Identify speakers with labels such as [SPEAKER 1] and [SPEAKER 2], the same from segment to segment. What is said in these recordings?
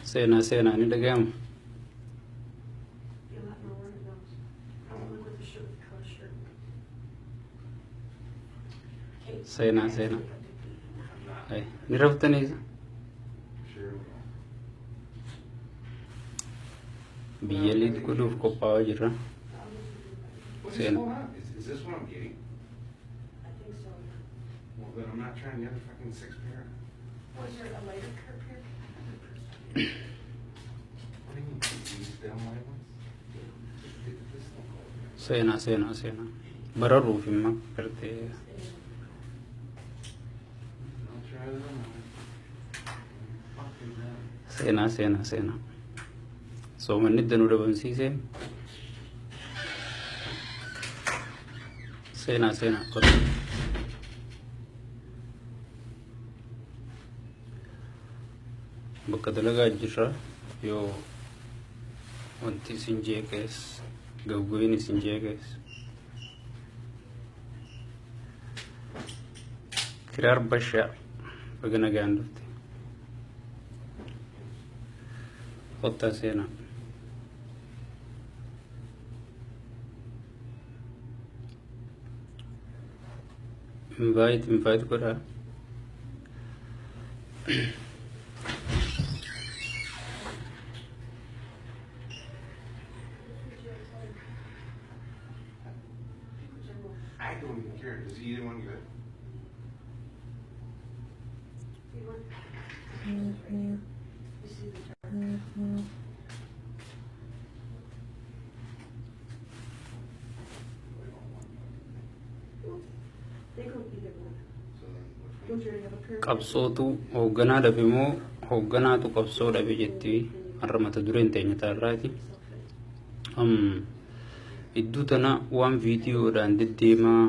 [SPEAKER 1] Seenaa seenaa ni dhaga'ama.
[SPEAKER 2] Yeah, let me wear those. I look with the shirt, the color shirt. Okay.
[SPEAKER 1] Seenaa seenaa. Ay, ni raftanii
[SPEAKER 3] Sure.
[SPEAKER 1] biyya liit godhuuf qophaa'aa jirra.
[SPEAKER 3] What's
[SPEAKER 1] Seenaa.
[SPEAKER 3] going on? Is this what I'm getting?
[SPEAKER 2] I think so.
[SPEAKER 3] Well, then I'm not trying the other fucking six pair.
[SPEAKER 2] Was there a lighter curve here?
[SPEAKER 3] What do you mean? These damn light ones? This don't go there.
[SPEAKER 1] Seenaa seenaa seenaa. Bararuuf immoo gartee
[SPEAKER 3] I'll try them on. Fuck is that?
[SPEAKER 1] Seenaa seenaa seenaa. Soomanni danuu dhabamsiisee. Seenaa seenaa. Kottu. Bakka dalagaa jirra yoo wanti isin jeeqes gawgawiin isin jeeqes. Kiraar Bashaa baga nagaan dhufte. Kottaa seenaa. Invite invite godhaa.
[SPEAKER 3] I don't even care. Is either one good?
[SPEAKER 2] You see the dark. They go either one.
[SPEAKER 3] So then which one?
[SPEAKER 2] Don't you already have a pair?
[SPEAKER 1] Qabsootu hoogganaa dhabe moo hoogganaatu qabsoo dhabe jetti har'a mata dureen teenya taarraati. Iddoo tana waan viidiyoodhaan deddeemaa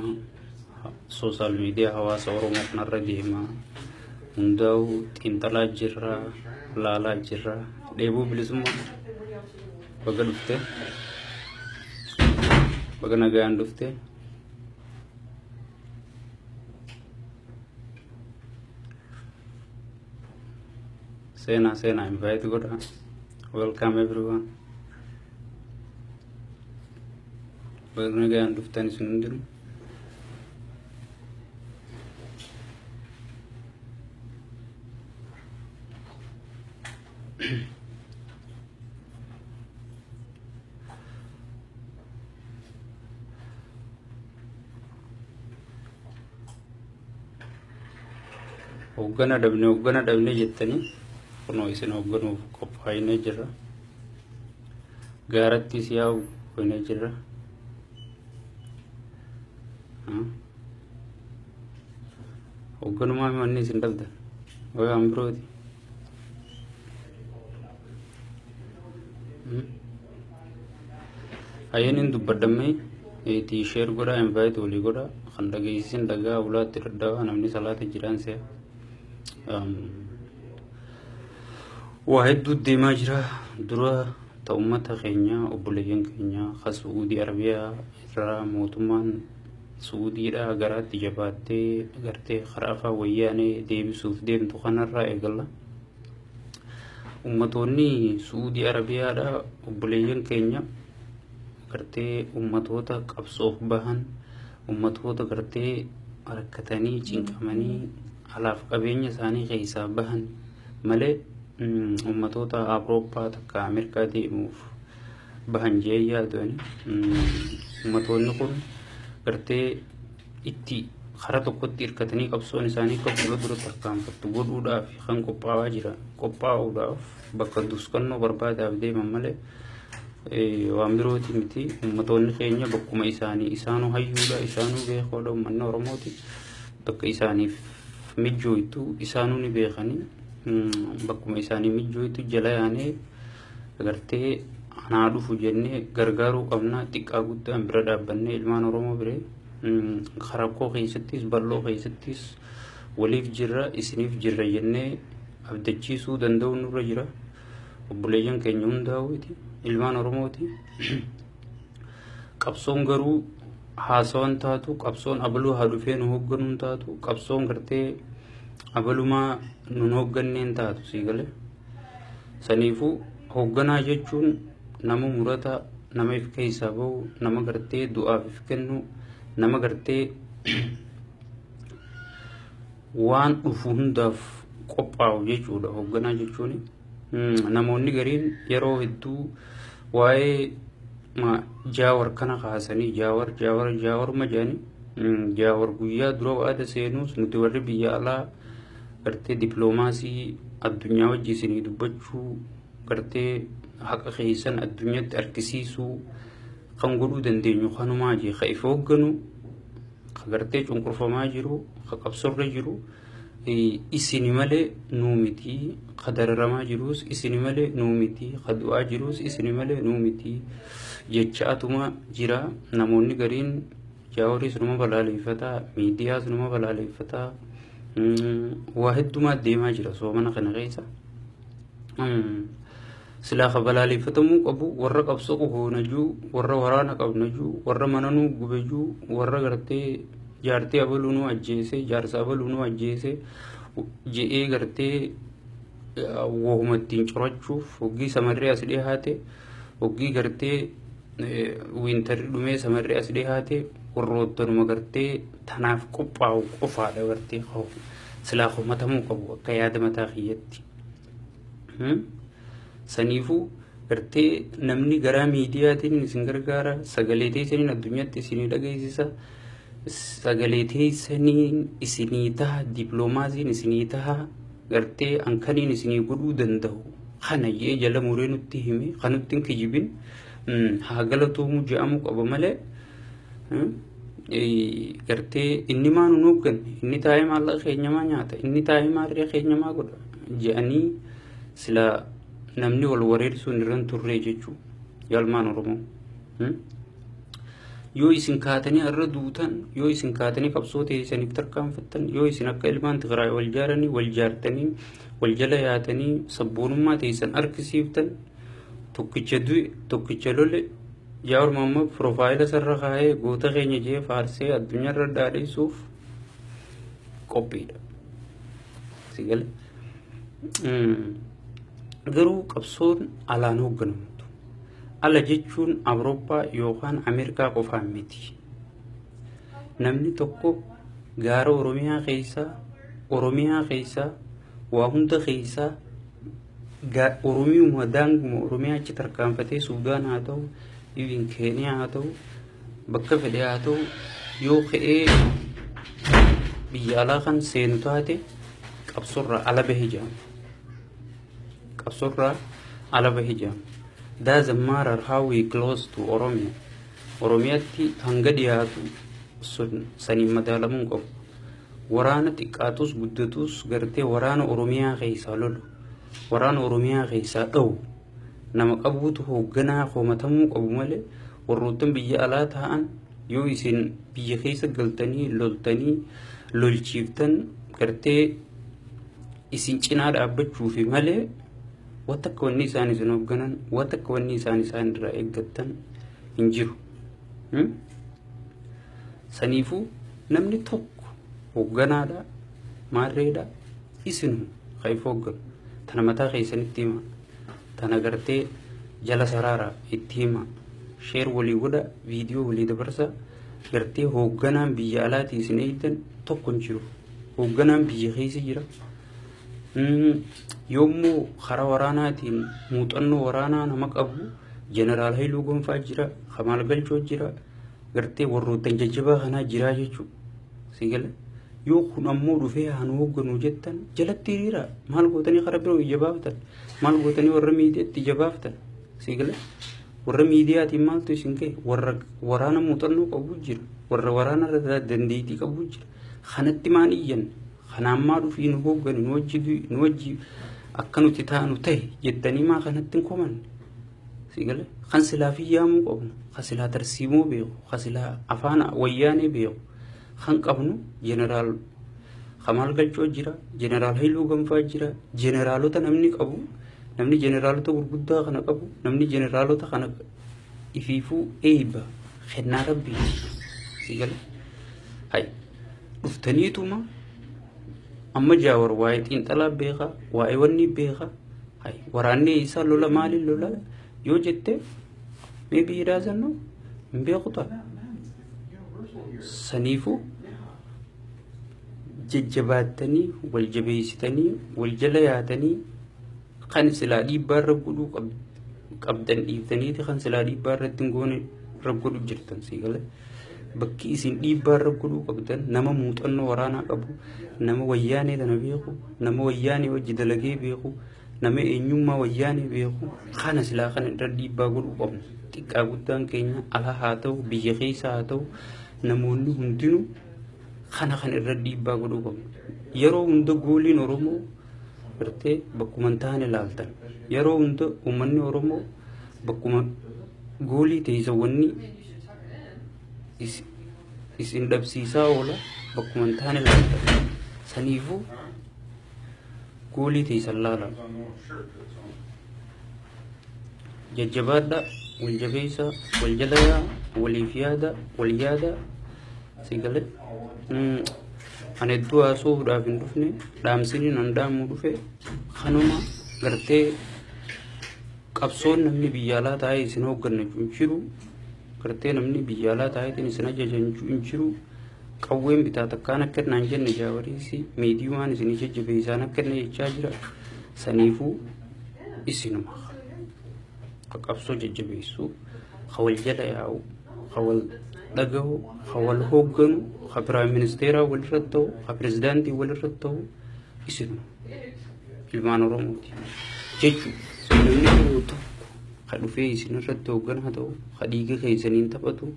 [SPEAKER 1] social media hawaasa Oromoo kanarra deemaa hundaa'u xiinxalaa jirra, laalaa jirra. Dheebuu bilisummaa baga dhufte, baga nagaan dhufte. Seenaa seenaa invite godha. Welcome everyone. Baga nagaan dhuftan isin hundinuu. Hooggana dhabne hooggana dhabne jettanii kunoo isin hoogganuuf qophaa'inee jirra. Gaarattis yaa'u qophaa'inee jirra. Hoogganumaa manni isin dhabdan waan birooti. Hayyeen hin dubbadhamee itti share godhaa, invite walii godhaa, kan dhageessisin dhagaa ulaatti dadhabaa namni salaata jiraan se'a. Waa hedduu deemaa jira. Dura ta uummata keenya obboleeyyan keenya ka Su'uudii Arabiyaa irraa mootummaan Su'uudiidhaa garaatti jabaattee gartee karaa afaan wayyaanee deebisuuf deemtu kanarraa eegalla. Ummatoonni Su'uudii Arabiyaadhaa obboleeyyan keenya gartee ummatoota qabsoof bahan, ummatoota gartee rakkatanii cinqamanii alaaf qabeenya isaanii keessaa bahan malee ummatoota Awurooppaa takka Ameerikaa deemuuf bahan jee yaadani. Ummatoonni kun gartee itti karaa tokkotti hirkatanii qabsoon isaanii akka fuula dura tarkaanfattu godhuudhaaf kan qophaa'aa jira. Qophaa'uudhaaf bakka duskannoo barbaadaaf deeman malee waan birooti miti. Ummatoonni keenya bakkuma isaanii isaanuu hayyuudha, isaanuu beekoodha. Uummanni Oromooti bakka isaaniif mijjooytu isaanuu ni beekanii bakkuma isaanii mijjooytu jala yaanee agartee anaa dhufu jennee gargaaruu qabna. Xiqqaa guddaan bira dhaabbannee ilmaan Oromoo biree rakkoo keessattis bal'oo keessattis waliif jirra, isiniif jirra jennee abdachiisuu danda'u nurra jira. Obboleeyyan keenya hundaa'uuti ilmaan Oromooti. Qabsoon garuu haasawan taatu, qabsoon abaluu haa dhufee nu hoogganuun taatu, qabsoon gartee abalumaa nun hoogganneen taatu sii galee. Saniifuu hoogganaa jechuun nama murata, nama if keessaa bahu, nama gartee du'aaf if kennu, nama gartee waan dhufu hundaaf qophaa'u jechuudha hoogganaa jechuun. Namoonni gariin yeroo hedduu waa'ee Jaawar kana kaasanii Jaawar, Jaawar, Jaawaruma jedhanii. Jaawar guyyaa dura wa'aada seenuus nuti warri biyya alaa gartee dippiloomaasii addunyaa wajji isinii dubbachuu, gartee haqa keessan addunyaatti argisiisuu kan godhuu dandeenyu kanumaa jee, ka if hoogganu, ka gartee cunqurfamaa jiru, ka qabsorra jiru isini malee nuu miti, ka dararamaa jirus isini malee nuu miti, ka du'aa jirus isini malee nuu miti jecha atuma jira. Namoonni gariin Jaawaris numa balaaleffataa, miidiyaas numa balaaleffataa, waa heddumaa deemaa jira soomana kana keessa. Silaa ka balaaleffatamuu qabu warra qabsoo qofoonajuu, warra waraana qabnajuu, warra mana nuu gubejuu, warra gartee jaartii abaluu nuu ajjeese, jaarsa abaluu nuu ajjeese je'ee gartee wahuma ittiin corachuuf hoggii samarree as dhiyaate, hoggii gartee winterri dhumee samarree as dhiyaate, warroottanuma gartee tanaaf qophaa'u qofaadha gartee silaa komatamuu qabu akka yaada mataa kiyyatti. Saniifuu gartee namni garaa miidiyaatiin isin gargaara, sagalee teessaniin addunyaatti isinii dhageessisa, sagalee teessaniin isinii taha, dippiloomaasiin isinii taha, gartee ankaniin isinii godhuu danda'u kana jee jala muree nutti hime, kan nutti hin kijibin haa galatoomu je'amuu qaba malee, gartee inni maa nu hoogganne, inni taa'ee maallaqa keenya maa nyaata, inni taa'ee maarree keenya maa godha je'anii sila namni wal wareersuun irra hin turre jechuu yaalmaan Oromoo. Yoo isin kaatanii irra duutan, yoo isin kaatanii qabsoo teessaniif tarkaanfattan, yoo isin akka ilmaan Tigraay wal jaaranii, wal jaartanii, wal jala yaatanii sabboonummaa teessan argisiiftan, tokkicha du'e tokkicha lole Jaawar Mohammad profile sarara kaa'ee goota keenya jee faarsee addunyaarra dhaadheessuuf qophiidha. Si gale? Garuu qabsoon alaan hoogganamtu. Ala jechuun Awurooppaa yookaan Ameerikaa qofaan miti. Namni tokko gaara Oromiyaa keessaa, Oromiyaa keessaa, waa hunda keessaa, Oromiyuma daanguma Oromiyaa achi tarkaanfatee Suudaan haa ta'u, even Keeniyaa haa ta'u, bakka fedhe haa ta'u, yoo ka'ee biyya alaa kan seenu taate qabsorraa ala bahe jedhama. Qabsorraa ala bahe jedhama. Doesn't matter how we close to Oromia. Oromiyaatti hanga dhiyaatu sun saniin madaalamuu hin qabu. Waraana xiqqaatus guddatus gartee waraana Oromiyaa keessaa lolu, waraana Oromiyaa keessaa dha'u nama qabuutu hoogganaa komatamuu qabu malee, warroottan biyya alaa taa'an yoo isin biyya keessa galtanii loltanii lolchiiftan gartee isin cinaa dhaabbachuufi malee, wanta akka wanni isaan isin hoogganan, wanta akka wanni isaan isaan irraa eeggattan hin jiru. Saniifuu namni tokko hoogganaadha, maarreedha, isinu kan if hoogganu. Tana mataa keessanitti hima. Tana gartee jala saraara itti hima. Share walii godha, viidiyoo walii dabarsa. Gartee hoogganaan biyya alaatii isin eegdan tokko hin jiru. Hoogganaan biyya keessa jira. Yommuu karaa waraanaatiin muuxannoo waraanaa nama qabu Jeneraal Haayiluu Gonfaa jira, Kamaal Galchoo jira, gartee warroottan jajjabaa kanaa jira jechuudha. Si gala? Yoo kun ammoo dhufee haa nu hoogganu jettan jalatti hiriira. Maal gootanii karaa biroo ija baaftan? Maal gootanii warra miidiyaatti ija baaftan? Si gala? Warra miidiyaatiin maaltu isin ga'e? Warra waraana muuxannoo qabu jira. Warra waraana irra dandeettii qabu jira. Kanatti maan iyyan? Kanaan maa dhufii nu hoogganu, nu wajji du'i, nu wajji akka nuti taanu ta'e jettanii maa kanatti hin komanne? Si gala? Kan silaa fiyyaamuu qabnu, kan silaa tarsiimoo beeku, kan silaa afaan wayyaanee beeku, kan qabnu Jeneraal Kamaal Galchoo jira, Jeneraal Haayiluu Gonfaa jira, jeneraalota namni qabu, namni jeneraalota gurguddaa kana qabu, namni jeneraalota kana ifiifuu eeyba kennaa rabbiiti. Si gala? Hay dhuftaniituma amma Jaawar waa'ee xiinxalaa beekaa, waa'ee wanni beekaa. Hay waraanni isaa lola maaliin lola yoo jette, maybe he doesn't know, hin beeku ta'a. Saniifuu jajjabaattanii, wal jabeessitanii, wal jala yaatanii, kan silaa dhiibbaa irra godhuu qabdan dhiiftaniiti kan silaa dhiibbaa irratti hin goone irra godhu jirtan. Sii galee, bakki isin dhiibbaa irra godhuu qabdan nama muuxannoo waraanaa qabu, nama Wayyaanee tana beeku, nama Wayyaanee wajji dalagee beeku, nama eenyummaa Wayyaanee beeku kana silaa kana irra dhiibbaa godhuu qabna. Xiqqaa guddaan keenya, ala haa ta'u, biyya keessa haa ta'u, namoonni hundinuu kana kan irra dhiibbaa godhuu qabna. Yeroo hunda gooliin Oromoo gartee bakkuma hin taane ilaaltan. Yeroo hunda uummanni Oromoo bakkuma goolii teessa wanni isin dhabsiisaa oola, bakkuma hin taane ilaaltan. Saniifuu goolii teessan laala. Jajjabaadha, wal jabeessa, wal jalayaa, waliif yaada, wal yaada. Si galee, ani hedduu haasa'uudhaaf hin dhufne. Dhaamsiniin an dhaamuu dhufe kanuma. Gartee qabsoon namni biyya alaa taa'ee isin hoogganna hin jiru. Gartee namni biyya alaa taa'eetiin isin ajajan hin jiru. Qawween bitaa takkaan akka naan jenne, jaawariisi miidiyumaan isin jajjabeessaan akka inni jechaa jira. Saniifuu isinuma ka qabsoo jajjabeessu, ka wal jala yaa'u, ka wal dhagahu, ka wal hoogganu, ka prime ministeeraa walirratti ta'u, ka pirezidaantii walirratti ta'u isinuma ilmaan Oromooti jechuudha. Namni biroo tokko ka dhufee isin irratti hoogganaa ta'u, ka dhiiga keessaniin taphatu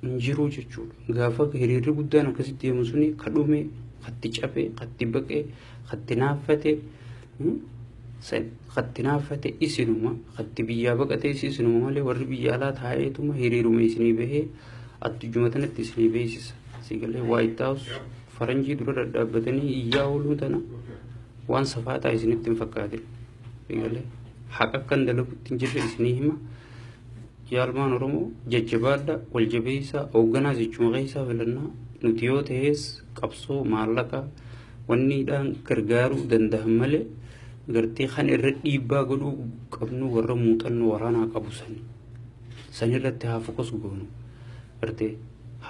[SPEAKER 1] hin jiru jechuudha. Gaafa hiriirri guddaan akkasitti deemu suni ka dhume, katti cabe, katti baqe, katti naaffate, katti naaffate isinuma, katti biyyaa baqate isinuma malee warri biyya alaa taa'eetuma hiriiruma isinii bahee addunyaa tanatti isinii beeksisa. Sigalee White House faranjii dura dhadhaabbatanii iyyaa ooluu tana waan safaataa isinitti hin fakkaatin. Sigalee haqa akkan dalagutti hin jirre isinii hima. Yaalmaan Oromoo, jajjabaadha, wal jabeessaa, hoogganaa jechuma keessaa filannaa. Nuti yoo ta'es qabsoo maallaqa wanniidhaan gargaaruu danda'an malee, gartee kan irra dhiibbaa godhuu qabnu warra muuxannoo waraanaa qabu sani. San irratti haa focus goonu. Gartee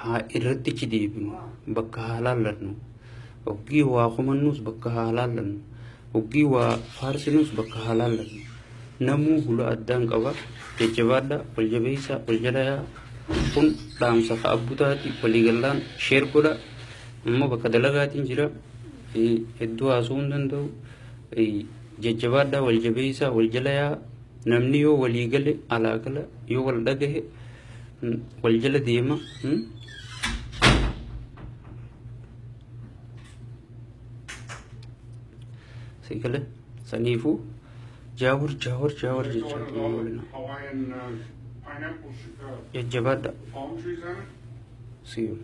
[SPEAKER 1] haa irratti ichi deebinu, bakka haa laallannu. Hoggii waa komannus bakka haa laallannu. Hoggii waa faarsinus bakka haa laallannu. Namuu hula addaan qaba. Jajjabaadha, wal jabeessaa, wal jalayaa. Kun dhaamsa ka abbutaati waliigallaan share godha. Amma bakka dalagaatiin jira. Hedduu haasa'uu hin danda'u. Jajjabaadha, wal jabeessaa, wal jalayaa. Namni yoo walii gale alaa gala, yoo wal dhagahe wal jala deema. Sigale saniifuu Jaawar, Jaawar, Jaawar
[SPEAKER 4] There's one
[SPEAKER 1] jechaa
[SPEAKER 4] with all the
[SPEAKER 1] oolina.
[SPEAKER 4] Hawaiian pineapple
[SPEAKER 1] Jajjabaadha.
[SPEAKER 4] palm trees on it.
[SPEAKER 1] See you.